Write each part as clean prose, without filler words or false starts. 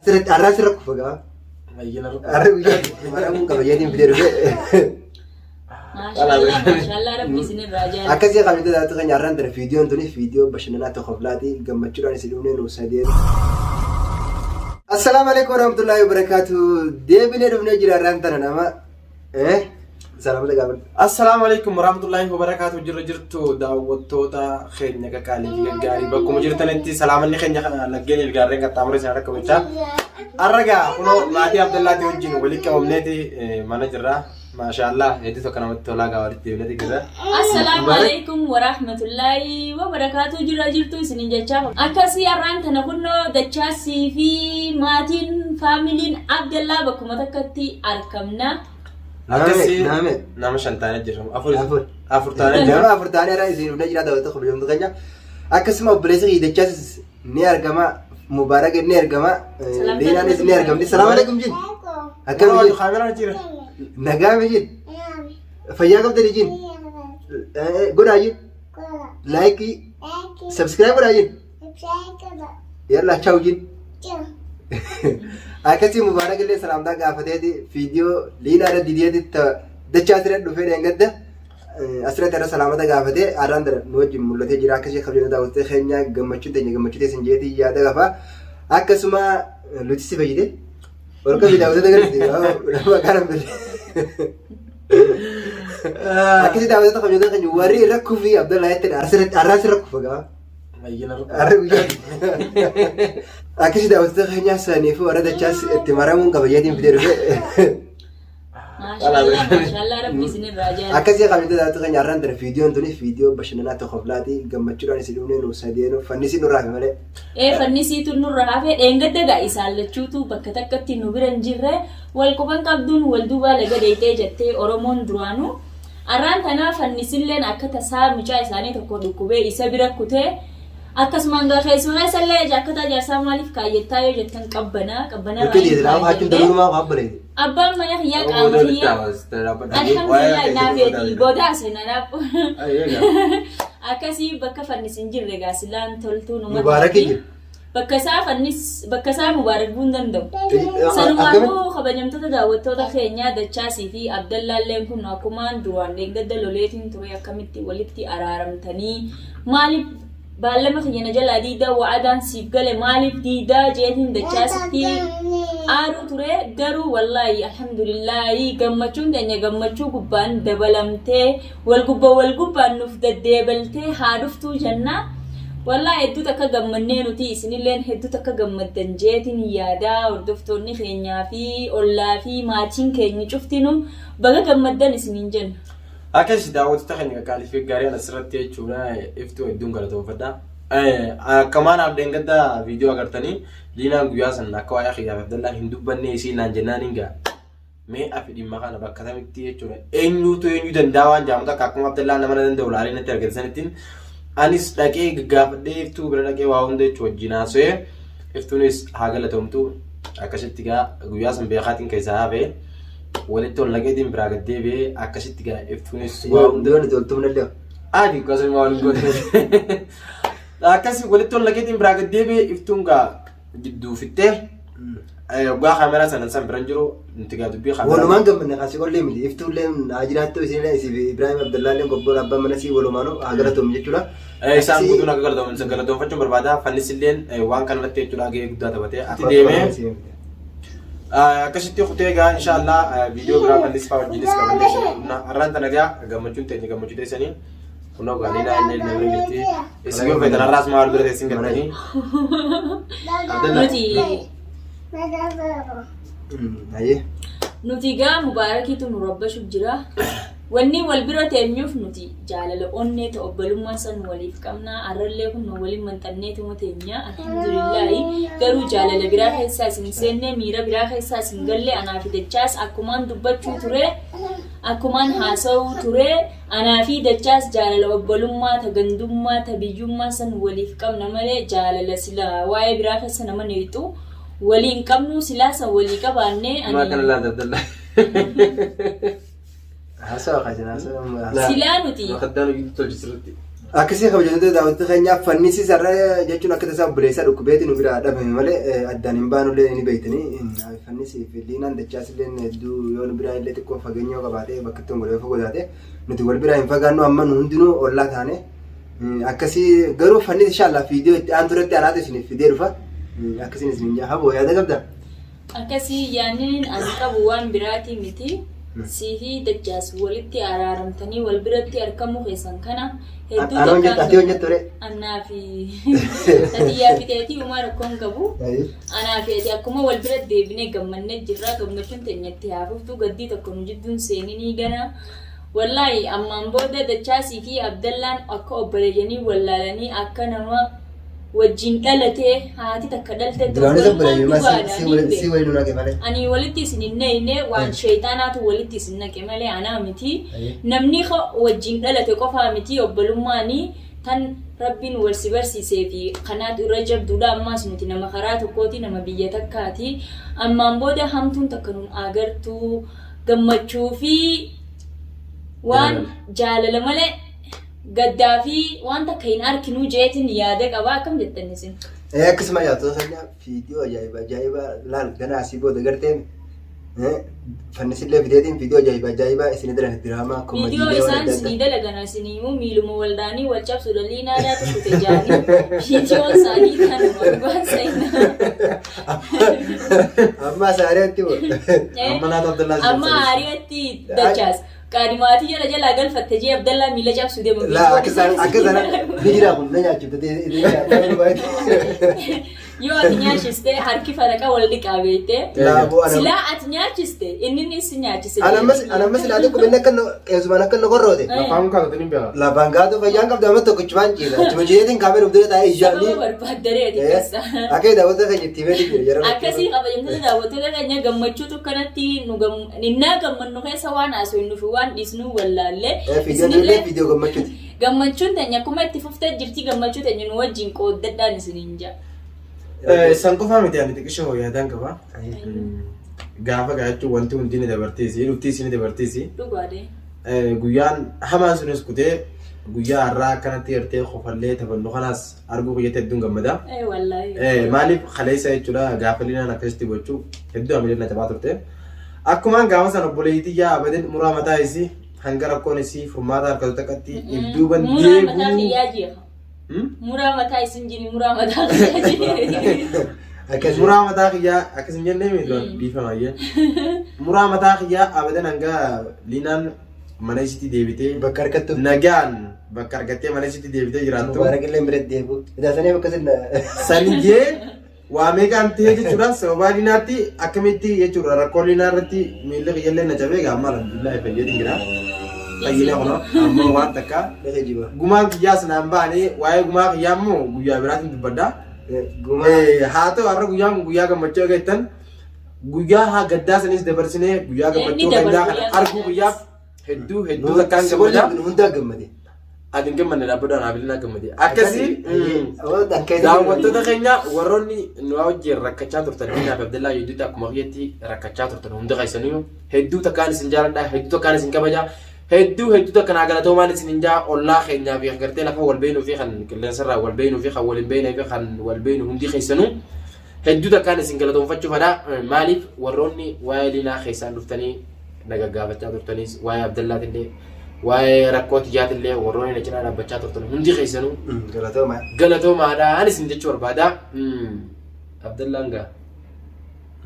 Asirratti arraa sirra kufa gaa. Bayyina rukuta. Arra guyyaa maramuun qaba jeetiin fidee dhufe. Maashaallah maashaallah rabbi isinirraa jaalatu. Akkasii qabdi taatu keenya arraan tana viidiyoon tuni viidiyoo bashannanaa tokkoflaati gammachuudhaan isin dhufnee nu sadeen. Assalaamu alaikum warahmatullahi wabarakatuh. Deebinee dhufnee jira arraan tana nama. Eh? Salaamata gaafadhu. Assalaamu alaikum warahmatullahi wabarakatuh. Jirra jirtu daawwattoota keenya qaqaalii fi gaggaarii bakkuma jirtanitti salaamanni keenya kana laggeen ilgaarreen qaxxaamura isin harka gochaa. Har'a gaa kunoo maatii Abdallaati wajjin walitti qabamneeti mana jirra. Maashaallah hedduu tokko namatti tolaa gaa walitti deemneeti jirra. Assalaamu alaikum warahmatullahi wabarakatuh jirra jirtu isinin jechaa akkasii har'aan tana kunnoo dachaasii fi maatiin faamiliin Abdallaa bakkuma takkatti argamna. Akkasii Naame. nama shan taanee jirra. Afur Afur. afur taanee jirra. Nama afur taanee irraa isin dhufnee jira daawwattoota kabajamtoota keenya. Akkasuma obboleessa kiyya dachaas ni argama. Mubaarak ni argama. Salaam Liinaanis ni argamti. Salaam alaikum jin. Akkam Kunoo jin. kaameraan jira. Nagaa mi jin. Fayyaa qabdani jin. Godhaa jin. Laayikii. Subscribe godhaa jin. Yalla ciao jin. Akkasii Mubaarak illee salaamtaa gaafateeti viidiyoo liinaa irra dideeti dachaa asirra dhufee dheengadda asirratti irra salaamata gaafatee har'aan dara nu wajjin mul'atee jira akkasii kabajamtoota daawwattoota keenya gammachuun teenya gammachuu teessan jeetii yaada gafa akkasuma luti si fayyide ol qabi daawwattoota garsiise maqaan hambise. Akkasii daawwattoota kabajamtoota keenya warri irra kufii Abdallaa jettedha asirratti har'aa sirra kufa gaa. Bayyina rukuta. Har'a guyyaa akkasii daawwattoota keenyaa saniif warra dachaas itti maramuun qaba jeetiin fidee dhufe. Maashaallah maashaallah rabbi isinirraa jaalatu. Akkasii qabdi daawwattoota keenya har'aan tana viidiyoon tuni viidiyoo bashannanaa tokkoflaati gammachuudhaan isin dhufnee nu sadeenu fannisii nurraa hafe malee. Ee fannisiitu nurra hafe dheengadda gaa isaan lachuutu bakka takkatti nu bira hin jirre wal quban qabduun wal duubaa laga deeyxee jettee Oromoon duraanuu Arraan tanaa fannisilleen akka tasaa mucaa isaanii tokko dhukkubee isa bira kutee akkasumaan gaa keessuma keessallee akkataa jaarsaa maaliif kaayyattaa yoo jettan qabbanaa qabbanaa Nuti dhiyeessina amma hachuun daluumaa waan bareede. Abbaan mana kiyyaa qaama kiyyaa alhamdulillah naafeeti booda aseenanaaf akkasii bakka fannis hin jirre gaa silaan toltuu numa Mubaarakii jira. Bakka isaa fannis bakka isaa Mubaarak bu'uu hin danda'u. Sanumaafuu kabajamtoota daawwattoota keenyaa Dachaasii fi Abdallaalleen kun akkumaan duraan dheengadda loleetiin ture akkamitti walitti araaramtanii maaliif baallama kiyya na jalaa diidaa wa'adaan siif gale maaliif diidaa jeetiin Dachaasitti aaruu ture garuu wallaahi alhamdulillaahi gammachuun teenya gammachuu gubbaan dabalamtee Wal gubba wal gubbaan nuf daddeebaltee haa dhuftuu jennaa. Wallaahi hedduu takka gammannee nuti isinilleen hedduu takka gammaddan jeetiin yaadaa hordoftoonni keenyaa fi ollaa fi maatiin keenya cuftinu baga gammaddan isiniin jenna. Akkas daawwattoota keenya qaqqaalii fi gaarii ana asirratti jechuudha iftuu hedduun galatoomfadha. Akka maan abdeen gadda viidiyoo agartanii liinaan guyyaa san akka waa'ee kiyyaaf Abdallaan hin dubbanne isiin naan jennaan hin ga'a. Mee afi dhimma kana bakka tamitti jechuudha. Eenyuutu eenyu danda'a waan jedhamu takka akkuma Abdallaan nama na danda'u laalee natti argate sanittiin anis dhaqee gaggaafadhee iftuu bira dhaqee waa hunda jechuudha wajjin haasa'ee iftuunis haa galatoomtu akkasitti gaa guyyaa san beekaatiin keessaa hafee walitti ol naqeetiin biraa gad deebi'ee akkasitti gaa iftuunis waa hunda Dooni toltumna illee. Adi akkasuma waan hin goone. Akkasii walitti ol naqeetiin biraa gad deebi'ee iftuun gaa gidduu fixxee waggaa kaameraa sanan san biran jiru nuti gaa dubbii kaameraa. Walumaan gammanne kaasii qollee miti iftuullee haa jiraattu isinillee isiif Ibrahim Abdallaallee gobboon abbaan mana sii walumaanuu haa galatoomu jechuudha. Isaan guutuun akka galatooman isa galatoonfachuun barbaada. Fannis illeen waan kanarratti jechuudha gahee guddaa taphatee. Ati deemee akkasitti kutee gaa inshaallah viidiyoo biraa fannis fa'aa wajjinis qabannee isin dhufna. Har'aan tana gaa gammachuun teenya gammachuu teessanii. Kunoo gaa Liinaa illee na bira jirti. Isin yoo feetan har'aas maal bira teessin galtanii. Abdalla. Nuti Ayyee. nuti gaa mubaarakiitu nu rabbashu jira. Wanni wal bira teenyuuf nuti jaalala onnee ta'e obbolummaa san waliif qabna. Arrallee kun nu waliin maxxanneetuma teenya. Alhamdulillaahi. Garuu jaalala biraa keessaa isin seenne miira biraa keessaa isin galle anaa fi dachaas akkumaan dubbachuu ture akkumaan haasa'uu ture. Anaa fi Dachaas jaalala obbolummaa, ta gandummaa, ta biyyummaa san waliif qabna malee jaalala sila waa'ee biraa keessa nama neeyxu walii hin qabnu silaa san walii qabaannee Maa ani kana laata Abdallah. Haasawa kasin haasawa. silaa nuti Makaddaan hojii tolchi sirriitti. Akkasii kabajamtoota daawwattoota keenyaa fannisiis har'a jechuun akka tasaa obboleessaa dhukkubeeti nu biraa dhabame malee addaan hin baanullee ni beektanii. Fannisii fi liinaan dachaas illee hedduu yoo nu biraa illee xiqqoo fageenya yoo qabaate bakka itti wal fagoo taate nuti wal biraa hin fagaannu amma nu hundinuu ollaa taane. Akkasii garuu fannis inshallah viidiyoo itti aantu irratti anaatu isiniif fidee dhufa. Akkasiin isin hin haboo yaada qabda. Akkasii yaannin ani qabu waan biraatii miti. Siifii Dachaas walitti araaramtanii wal biratti arkamuu keessan kana hedduu Anoo takkaan ati hojjettu ree? Annaa fi tatiyyaa fi teetii uumaa rakkoo hin qabu. Anaa fi ati akkuma wal bira deebinee gammannee jirra gammachuun teenya itti haa fuftu gaddii tokko nu jidduun seeninii gana. Wallaahi ammaan booda Dachaasii fi Abdallaan akka obboleeyyanii wallaalanii akka nama wajjin dhalatee haati takka dhalte Duraanis obbolummaan obboleeyyummaa dhugaadha si niin waliin si beeka. waliin nu naqe malee. Ani walitti isin hin naqne waan sheeyxaanaatu walitti isin naqe malee anaa miti. Aye. Namni wajjin dhalate qofaa miti obbolummaani tan Rabbiin wal si barsiisee fi kanaatu irra jabduudha ammaas nuti nama karaa tokkooti nama biyya takkaati. Ammaan booda hamtuun takka nun agartuu gammachuu fi waan jaalala malee gaddaa fi waan takka hin arkinuu jeetin yaada qaba akkam jettan isin? Akkasuma yaadtoota keenya viidiyoo ajaa'iba ajaa'iba laal ganaa asii booda gartee fannisillee fideetiin viidiyoo ajaa'iba ajaa'iba isin dalan diraamaa Viidiyoo koomadiilee waan isaan adda isinii addaa. dalagan isinii immoo miiluma waldaanii wal cabsuudha liinaadhaatu kute jaanii viidiyoon isaanii kanuma dhugaan seenaa. Amma saariyatti moo? Amma naata Abdallaa si Amma cabsa. aariyatti dachaas. Qaadimaatii jala jalaa galfatte jee Abdallaa miila cabsu deema. Laa akka isaan akka sana ni jira kun na nyaachifte. Yoo ati nyaachiste harki faraqa wal dhiqaa beektee. Laa bu'aa nama. Silaa ati nyaachiste inni si nyaachise. Anammas silaa tokko binne akka qeensumaan akka inni korroote. Lafaan kaatatu ni beeka. Lafaan gaatu fayyaan qabdu amma tokkichumaan ciisa. Achuma jireetiin kaameera dura taa'ee Sababa ijaan barbaaddaree ati keessa. Akka daawwattoota keenya itti himee jira yeroo Akkasii kabajamtoota daawwattoota keenya gammachuutu kanatti nu innaa gammannu keessa waan haasofnu fi waan dhiisnu wallaallee. Viidiyoo illee viidiyoo gammachuuti. Gammachuun teenya akkuma itti fuftee jirti gammachuu teenya nu wajjin qooddadhaan isiniin jaa. San qofaa miti ani xiqqishoo yaadaan qaba. Gaafa gaa jechuun wanti hundi ni dabartiisi, dhuftiisi ni dabartiisi. Dhugaadhe. Guyyaan hamaan sunis kutee guyyaa har'aa akkanatti gartee kofallee taphannu kanaas arguu kiyyatti hedduun gammada. Ee wallaahi. Maaliif kaleessa jechuudha gaafa linaan akkasitti gochuu hedduu hamileen na cabaa turte. Akkumaan gaafa sana obboleettii tiyyaa abadan muraa mataa isii hanga rakkoon isii furmaata harkatu takkatti if duuban Muraa mataa deebi'uu. kiyyaa jeeqa. Muraa mataa isin jini muraa mataa kiyyaa jini. Akkasii. Muraa mataa kiyyaa akkas hin jennee miti dhiifama ayyee. Muraa mataa kiyyaa abadan hanga linaan mana isiitti deebitee Bakka harkattu. nagaan bakka argattee mana isiitti deebitee jiraattu. Mubaarak illee biratti deebi'u. Idaasanii bakka sin. Sanigee waa meeqaan ta'ee jechuudha sababaa liinaatti akkamitti jechuudha rakkoo liinaa irratti miilli kiyyallee na cabee gaa amma alhamdulillah fayyeetiin jira. Fayyina kunoo ammoo waan takka Lafa jiba. gumaan kiyyaas naan baane waa'ee gumaa kiyyaa immoo guyyaa biraatiin dubbadha. Gumaa. Haa ta'u har'a guyyaan kun guyyaa gammachuu eegattan guyyaa haa gaddaa sanis dabarsinee guyyaa gammachuu Inni dabar keenyaa kana guyyaa arguu gaddaas. guyyaaf hedduu hedduu takkaan gammada. Hundaa gammade. Ati hin gammanne dhaabbadhu anaaf illee gammade. Akkasii daawwattoota keenya warroonni nu wajjin rakkachaa turtan Diinaa fi Abdallaa gidduutti akkuma kiyyatti rakkachaa turtan hunda keessaniyyuu hedduu takkaan isin jaaladha hedduu takkaan isin kabaja hedduu hedduu takka naa galatoomaan isin hin jaa ollaa keenyaa fi gartee lafa wal beeknuu fi kan qilleensarraa wal beeknuu fi kan wal hin beeknee fi kan wal beeknu hundi keessanuu hedduu takkaan isin galatoomfachuu fedha maaliif warroonni waa'ee liinaa keessaan dhuftanii na gaggaafachaa turtanis waa'ee Abdallaatillee waa'ee rakkoo tiyyaatillee warroonni na cinaa dhaabbachaa turtan hundi keessanuu Galatoomaa. galatoomaadha ani isin jechuu barbaada. Abdallaan gaa.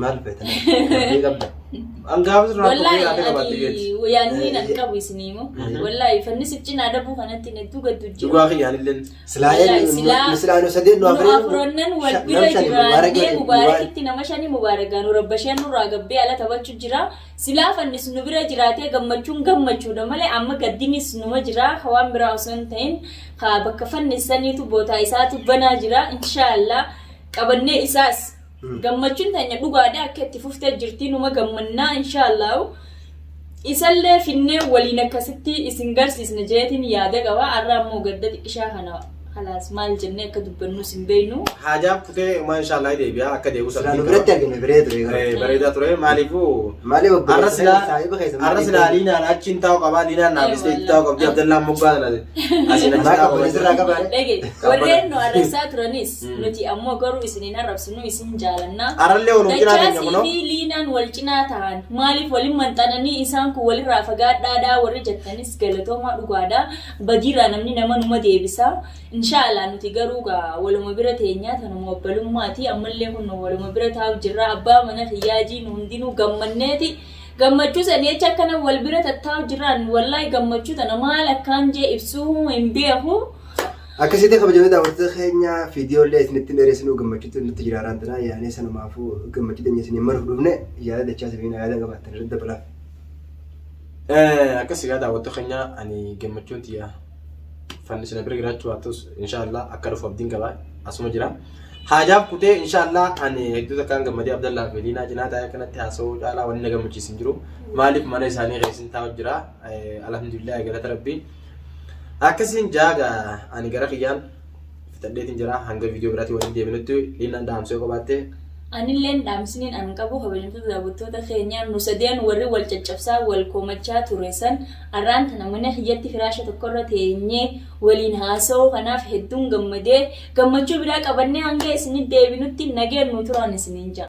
Maal feetan? Abdii qabda. An gaafa sirraa rakkoo Wallaahi yaada qabaatte geeti. ati yaadni nan qabu isinii moo. Wallaahi fanni cinaa dhabuu kanatti hedduu gaddu jira. Dhugaa kiyyaanillee. Silaa Wallaahi silaa silaa nu sadeen nu nu afran afrannan wal bira jiraannee mubaarakitti nama shanii mubaarakaa nu rabbasheen nurraa gabbee ala taphachuu jira. Silaa fannis nu bira jiraatee gammachuun gammachuudha malee amma gaddinis numa jira ka waan biraa osoo hin ta'in ka bakka fannis saniitu bootaa isaatu banaa jira inshaallah qabannee isaas gammachuun teenya dhugaadha akka itti fuftee jirti numa gammannaa inshaallah isallee finnee waliin akkasitti isin garsiisna jeetiin yaada qaba har'a ammoo gadda xiqqishaa kana Halaas maal jennee akka dubbannus hin beeknu. Haajaaf kutee uumaa inshaallah deebi'a akka deebi'u Silaa nu biratti argame bareeda ture garuu. Bareedaa ture maaliifuu Maaliif Arra obboleessa silaa saahiba keessa arra silaa liinaan achiin taa'u qabaa liinaan naaf istee itti taa'u qabdi Abdallaan moggaa sana asiin achi Maa taa'u qabbaneessa qabdi. irraa qabaa? Dhage warreen nu arrabsaa turanis nuti ammoo garuu isiniin arrabsinu isin jaalanna. Arrallee walum cinaa keenya Dachaasii kunoo. fi liinaan wal cinaa ta'an maaliif waliin maxxananii isaan kun walirraa fagaadhaadhaa warri jettanis galatoomaa dhugaadha. Badiirraa namni nama numa deebisa. Inshaallah nuti garuu gaa waluma bira teenyaa tanuma obbolummaati ammallee kun waluma bira taa'u jirra abbaa mana kiyyaajiin hundinuu gammanneeti. Gammachuu sanii jecha akkana wal bira tattaa'u jirraan wallaahi gammachuu tana maal akkaan jee ibsuu hin beeku. Akkasitti kabajamee daawwattoota keenya viidiyoolee isinitti hin dheeressinuu gammachuutu nutti jira har'aan tanaa yaanee sanumaafuu gammachuu teenya isiniin maruuf dhufne yaada dachaa sibiina yaada qabaattan irratti dabalaaf. Akkas egaa daawwattoota keenya ani gammachuun tiyya fannisina bira jiraachuu baattus inshaallah akka dhufu abdiin qaba asuma jira. Haajaaf kutee inshaallah ani hedduu takkaan gammadee Abdallaa fi Liinaa cinaa taa'ee akkanatti haasa'uu caalaa wanni na gammachiisu hin jiru. Maaliif mana isaanii keessin taa'u jira. Alhamdulillah galata rabbii. Akkasiin jaaga ani gara kiyyaan fixadheetiin jira hanga viidiyoo biraatti waliin deebinutti Liinaan dhaamsee qabaatte. Anilleen dhaamsiniin an qabu kabajamtoota daawwattoota keenyaa nu sadeen warri wal caccabsaa wal komachaa ture san arraan tana mana kiyyatti firaasha tokkorra teenyee waliin haasa'uu kanaaf hedduun gammadee gammachuu biraa qabannee hanga isinitti deebinutti nageen nu turaan isiniin ja'a.